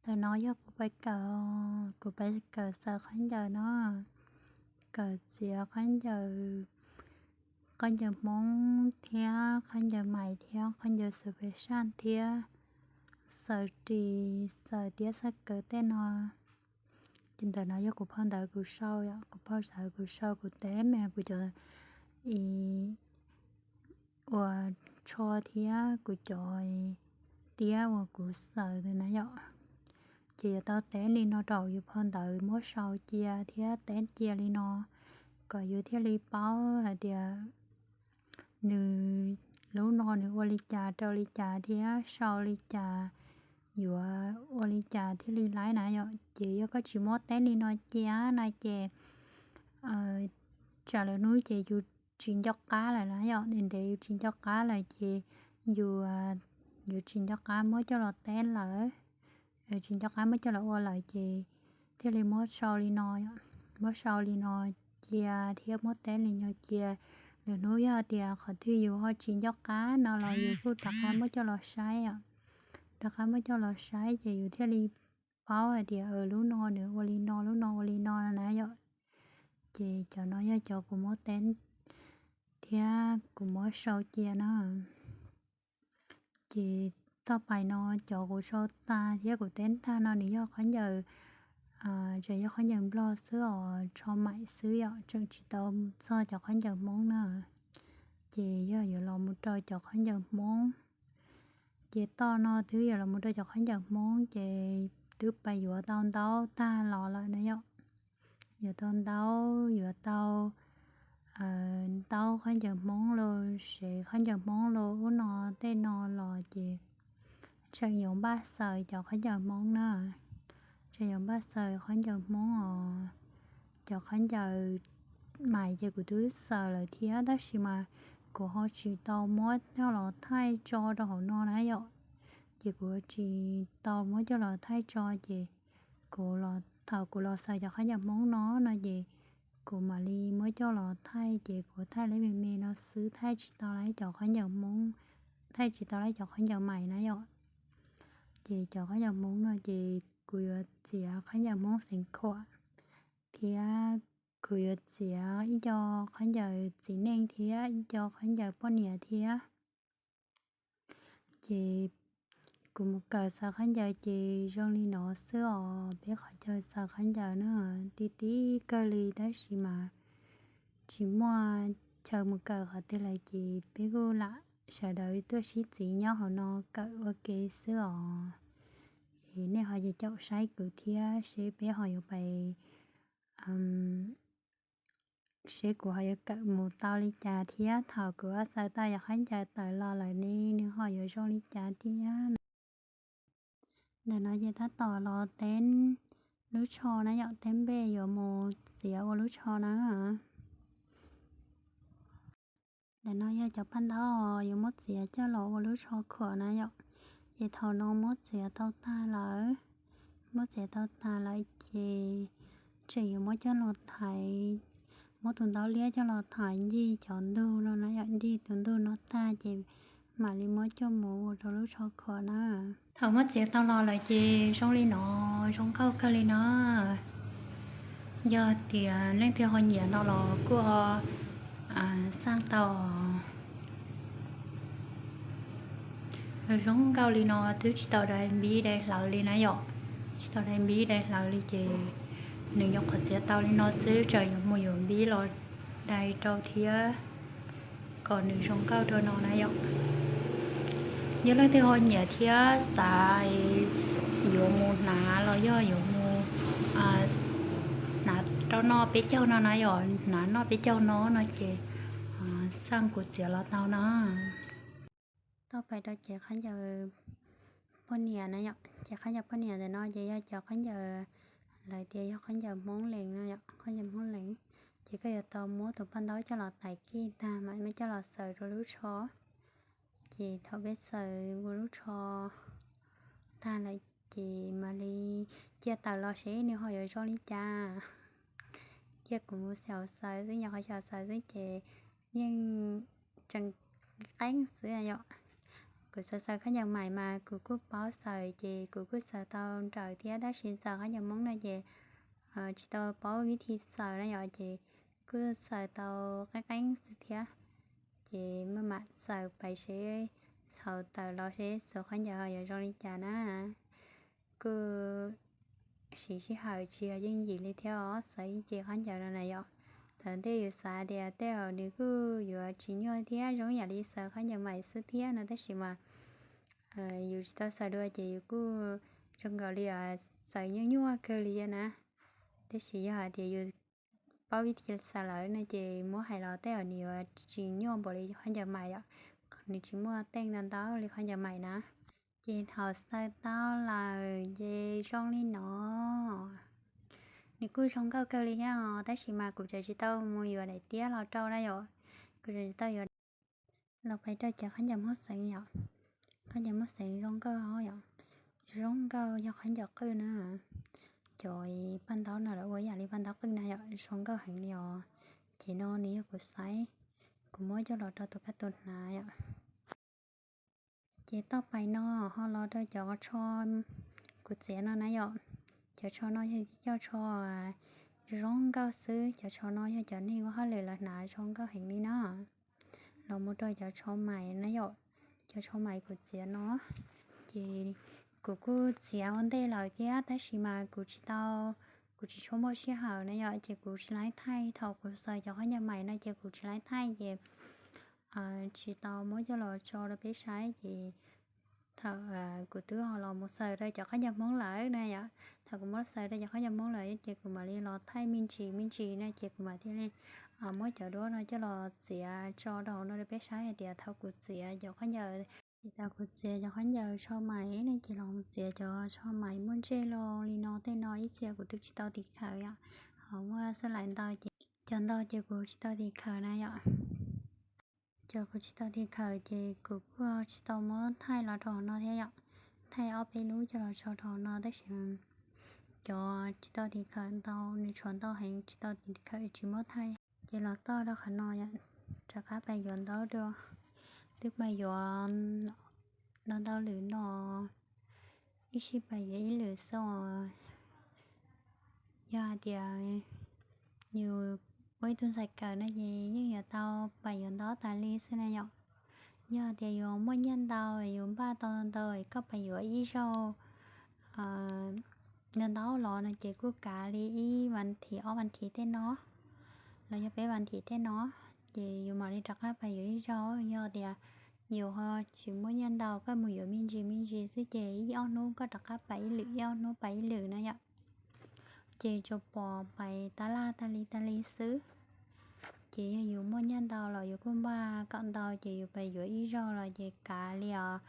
Ntawm no yog kuv pais kawm, kuv pais kawm xaws khaub ncaws no, kawm txiav khaub ncaws, khaub ncaws Hmoob thiab khaub ncaws mais thiab khaub ncaws special thiab xaws ris, xaws tiab xaws kaws tej no. Ces ntawm no yog kuv phau ntawv kuv sau yom, kuv phau ntawv kuv sau kuv teb me kuv cov ua tsho thiab kuv cov tiab uas kuv xaws na yom. Ces yuav tau teb li no rau yus phau ntawv muab sau cia thiab teb cia li no, kom yus thiaj li paub hais tias nws lub no nws ua li cas rau li cas thiab sau li cas, yuav ua li cas thiaj li laib na yom. Ces yog koj tsis muab teb li no cia na ces tsam lwm hnub ces yus tsis nco qab lawm na yom, ntev ntev yus tsis nco qab lawm ces yus, yus tsis nco qab muab coj los teb lawm, tsis nco qab muab coj los ua lawm ces thiaj li muab sau li no, muab sau li no cia thiab muab teb li no cia. Lwm hnub yog tias qhov twg yus ho tsis nco qab no los yus kuj rov qab muab coj los saib os, rov qab muab coj los saib ces yus thiaj li paub hais tias lub no nws ua li no, lub no ua li no na yom. Ces cov no yog cov kuv muab teb thiab kuv muab sau cia na. Ces toj pais no cov kuv sau tag thiab kuv teb tag no nws yog khaub ncaws, tseem yog khaub ncaws Nplog xwb os, tsho maim xwb yom, tseem tsis tau txog cov khaub ncaws Hmoob na. Ces yog yuav los mus rau cov khaub ncaws Hmoob. Ces toj no twb yuav los mus rau cov khaub ncaws Hmoob ces twb pais yuav tau ntaub tag los lawm na yom. Yuav tau ntaub, yuav tau ntaub khaub ncaws Hmoob los, sev khaub ncaws Hmoob los ub no tej no los ces tseem yuav npaj xaws cov khaub ncaws Hmoob na. Tseem yuav npaj xaws khaub ncaws Hmoob os. Cov khaub ncaws mais ces kuv twb xaws lawm thiab tab sis mas kuv ho tsis tau muab coj los thaij tso rau hauv no na yom. Ces kuv tsis tau muab coj los thaij tso ces kuv, thaum kuv los xaws cov khaub ncaws Hmoob no no ces kuv mam li muab coj los thaij ces kuv thaij li me me no xwb, thaij tsis tau li cov khaub ncaws Hmoob, thaij tsis tau li cov khaub ncaws mais na yom. Ces cov khaub ncaws Hmoob no ces kuv yuav txiav khaub ncaws Hmoob xeev khuam thiab kuv yuav txiav ib co khaub ncaws txiv neej thiab ib co khaub ncaws poj niam thiab. Ces kuv mus kawm xaws khaub ncaws ces zoo li no xwb os, peb qhov chaw xaws khaub ncaws na, ti ti kawg li tab sis mas tsis muaj chaw mus kawm qhov twg lawm ces peb kuj lam sawv daws tuaj sib txiv nyob hauv no kawm ua ke xwb os. Es nej ho caum saib kuv thiab seb peb ho yuav pais, seb kuv ho yuav kawm mus tau li cas thiab thaum kuv xaws tau cov khaub ncaws tawm los lawm ne nws ho yuav zoo li cas thiab. Ntawm no ces tab tom los teb lub tsho na yom, teb npej yuav mus txiav ua lub tsho na. Ntawm no yog cov paj ntaub yuav muab txiav coj los ua lub tsho khuam na yom. Ces thaum no muab txiav tau tag lawm, muab txiav tau tag lawm ces tseem yuav muab coj los thaiv, muab tus ntaub liab coj los thaiv ncig cov ntug no na yom, ncig tus ntug no tag ces mam li muab coj mus ua rau lub tsho khuam na. Thaum muab txiav tau los lawm ces zoo li no, zoo nkauj kawg li no. Yog tias leej twg ho nyiam no los kuj ho xaj tau. Zoo nkauj li no twb tsis tau dai npib dai hlawv li na yom. Tsis tau dai npib dai hlawv li ces nws nyuam qhuav txiav tau li no xwb, tseem yuav mus yuav npib los dai rau thiab kom nws zoo nkauj rau no na yom. Yog leej twg ho nyiam thiab xav yuav mus hnav los yog yuav mus hnav rau noj peb caug no na yom, hnav noj peb caug no no ces xaj kuv txiav los tau na. Tau pais rau cev khaub ncaws poj niam na yom, cev khaub ncaws poj niam ntawm no ces yog cov khaub ncaws, lawv tias yog khaub ncaws Hmoob Lees no yom, khaub ncaws Hmoob Lees. Ces koj yuav tau muab tus paj ntaub coj los taiv kij tag mam muab coj los xaws rau lub tsho. Ces thaum peb xaws ua lub tsho tag lawm ces mam li cia tawm los seb nws ho yuav zoo li cas. Cia kuv xyaum xaws xwb, nyuam qhuav xyaum xaws xwb ces yeej tseem qeeb xwb yom. Kuv xaws xaws khaub ncaws mais mas kuv kuj paub xaws ces kuv kuj xaws tau nrawm thiab, tab sis xaws khaub ncaws Hmoob no ces tsis tau paub vib thi xaws na yom, ces kuj xaws tau qeeb qeeb xwb thiab. Ces maj mam xaws pais seb thaum tawm los seb xuas khaub ncaws ho yuav zoo li cas na. Kuj siv sij hawm tsis yog yooj yim li thiab os, xaws ib ce khaub ncaws no na yom. Thaum ntej yus xav tias tej zaum nws kuj yuav tsis nyuaj thiab, zoo yam li xaws khaub ncaws mais xwb thiab no, tab sis mas yus tsis tau xaws dua ces yus kuj zoo nkaus li xaws nyuaj nyuaj kawg li na. Tab sis yog hais tias yus paub vib thi xaws lawm no ces muab hais los tej zaum nws yuav tsis nyuaj npaum li khaub ncaws mais yom, nws tsis muaj teej ntau ntau li khaub ncaws mais na. Ces thaum xaws tau lawm ces zoo li no. Nws kuj zoo nkauj kawg li thiab os, tab sis mas kuv tseem tsis tau mus yuav daim tiab los rau na yom. Kuv tseem tsis tau yuav los pais rau cov khaub ncaws Hmoob xeev yom. Khaub ncaws Hmoob xeev zoo nkauj yom. Zoo nkauj yog khaub ncaws qwj na. Cov paj ntaub no lawv ua yam li paj ntaub qwj na yom, zoo nkauj heev li os. Ces no nws yog kuv xaiv, kuv muab coj los rau tus kab tus hnav yom. Ces toj pais no ho los rau cov tsho kuv txiav no na yom. Cov tsho no yog ib co tsho zoo nkauj xwb, cov tsho no yog cov neeg ua hauj lwm lawv hnav zoo nkauj heev li na. Los mus rau cov tsho mais na yom, cov tsho mais kuv txiav no, ces kuv kuj txiav ua ntej lawm thiab, tab sis mas kuv tsis tau, kuv tsis tshua muaj sij hawm na yom, ces kuv tsis laib thaij. Thaum kuv xaws cov khaub ncaws mais no ces kuv tsis laib thaij ces tsis tau muab coj los tso rau peb saib. Ces thaum kuv twb ho los mus xaws rau cov khaub ncaws Hmoob lawm na yom, thaum kuv muab xaws rau cov khaub ncaws Hmoob lawm ces kuv mam li los thaij me ntsis me ntsis na, ces kuv mam thiaj li muab cov duab no coj los txiav tso rau hauv no rau peb saib hais tias thaum kuv txiav cov khaub ncaws, thaum kuv txiav cov khaub ncaws tsho mais no ces los txiav cov tsho mais muaj ntsej lo li no tej no ib txhia kuv twb tsis tau tim khawv yom, ho muaj xab lais ntau ces cov ntau ces kuv tsis tau tim khawv na yom. Cov kuv tsis tau tim khawv ces kuv kuj tsis tau muab thaij los rau hauv no thiab yom. Thaij ob peb lub coj los tso rau hauv no tab sis cov tsis tau tim khawv ntau, nws tshuav ntau heev tsis tau tim khawv tsis muab thaij. Ces los txog rau qhov no yom, rov qab pais yuav ntaub dua. Twb pais yuav ntau ntau lwm no, ib sij pais yuav ib lwm xwb os. Yog hais tias yus ua ib tug ntxhais kawm no ces yeej yuav tau pais yuav ntaub tas li xwb na yom. Yog hais tias yus muaj nyiaj ntau, yus npaj tau ntau, koj pais yuav ib zaug ntaub los no ces kuj kav li ib vas thiv ob vas thiv tej no, los yog peb vas thiv tej no, ces yus mam li rov qab pais yuav ib zaug. Yog tias yus ho tsis muaj nyiaj ntau, koj mus yuav me ntsis me ntsis xwb ces ib ob hnub koj rov qab pais ib lwm, ib ob hnub pais ib lwm na yom. Ces tsuas pom pais tas laj tas li tas li xwb. Ces yog yus muaj nyiaj ntau los yus kuj npaj kom ntau ces yus pais yuav ib zaug los ces kav li os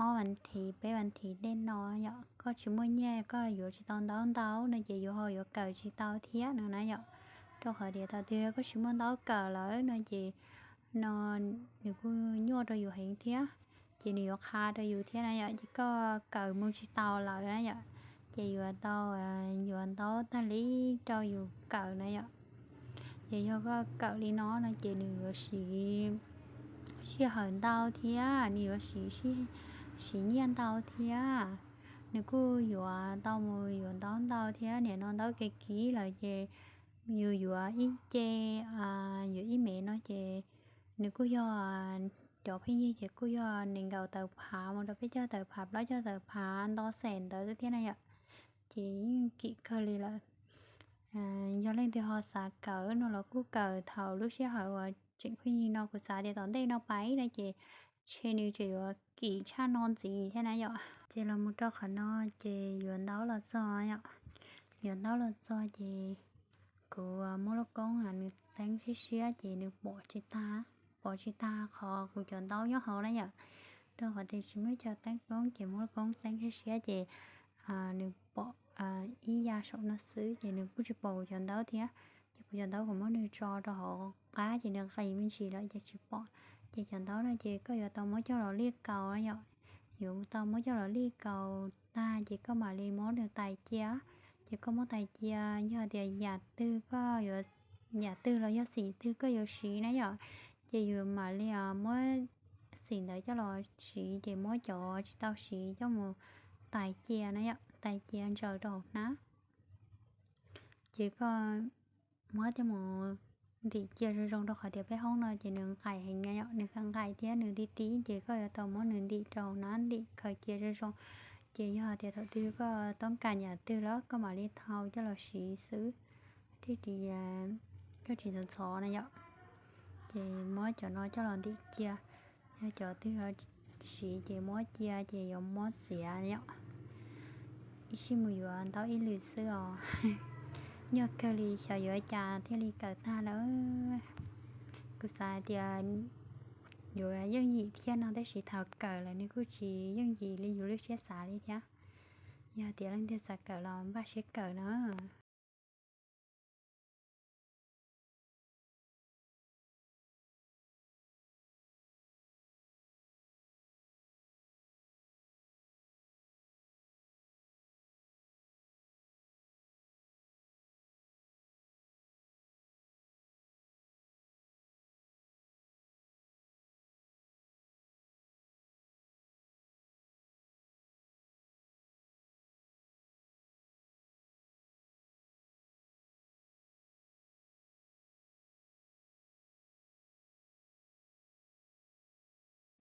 ob vas thiv peb vas thiv tej no yom. Koj tsis muaj nyiaj koj yuav tsis tau ntaub ntau no ces yus ho yuav kawm tsis tau thiab no na yom. Rau qhov tias thaum twg koj tsis muaj ntaub kawm lawm no ces no nws kuj nyuaj rau yus heev thiab, ces nws yuav qha rau yus thiab na yom. Ces koj kawm mus tsis tau lawm na yom, ces yuav tau yuav ntaub tag li rau yus kawm na yom. Ces yog koj kawm li no no ces nws yuav siv sij hawm ntau thiab nws yuav siv, siv nyiaj ntau thiab. Nws kuj yuav tau mus yuav ntaub ntau thiab. Nim no ntaub kev kiv lawm ces yus yuav ib ce, yuav ib me no ces nws kuj yog, cov pheej yig ces kuj yog nees nkaum tawm phav mus rau peb caug tawm phav plaub caug tawm phav nto xees ntawd xwb thiab na yom. Ces yeej kim kawg li lawm. Yog leej twg ho xav kawm no los kuj kawm thaum lub sij hawm uas tseem pheej yig no, kuv xav tias tom ntej no pais no ces ntshe nws tseem yuav kim tshaj no ntxiv thiab na yom. Ces los mus rau qhov no ces yuav ntaub los txog yom. Yuav ntaub los txog ces kuv muab lub koob nws teeb siab siab ces nws pom tsis tag, pom tsis tag qhov kuv cov ntaub nyob hauv na yom. Rau qhov tias tsis muaj chaw teeb koob ces muab lub koob teeb siab siab ces nws pom ib ya saum no xwb ces nws kuj tsis pom kuv cov ntaub thiab. Ces kuv cov ntaub kuv muab nws tso rau hauv qab ces nws qis me ntsis lawm ces tsis pom. Ces cov ntaub no ces koj yuav tau muab coj los lij kaus yom. Yuav tau muab coj los lij kaus tag ces koj mam li muab nws tais cia. Ces koj muab tais cia, yog tias yam twg koj yuav, yam twg los yog xim twg koj yuav siv na yom, ces yus mam li muab txim ntawd coj los siv, ces muab cov tsis tau siv coj mus tais cia na yom, tais cia ntsaws rau hauv hnab. Ces koj muab coj mus ntim cia zoo zoo rau qhov tias peb hoob no ces nws nqaim heev na yom, nws nqaim thiab nws ti ti, ces koj yuav tau muab nws ntim rau hauv hnab ntim khaws cia zoo zoo. Ces yog tias thaum twg koj toob kas yam twg los koj mam li thau coj los siv xwb, thiaj tsis, koj tsis ntxhov ntxhov na yom. Ces muab cov no coj los ntim cia. Yog cov twg siv ces muab cia ces yuav muab txiav yom. Ib sij mus yuav ntau ib lwm xwb os. Nyuaj kawg li, xyov yuav cas thiaj li kawm tag lawm. Kuv xav hais tias yuav yooj yim thiab no, tab sis thaum kawm lawm nws kuj tsis yooj yim li yus lub siab xav li thiab. Yog tias leej twg xav kawm los npaj siab kawm na.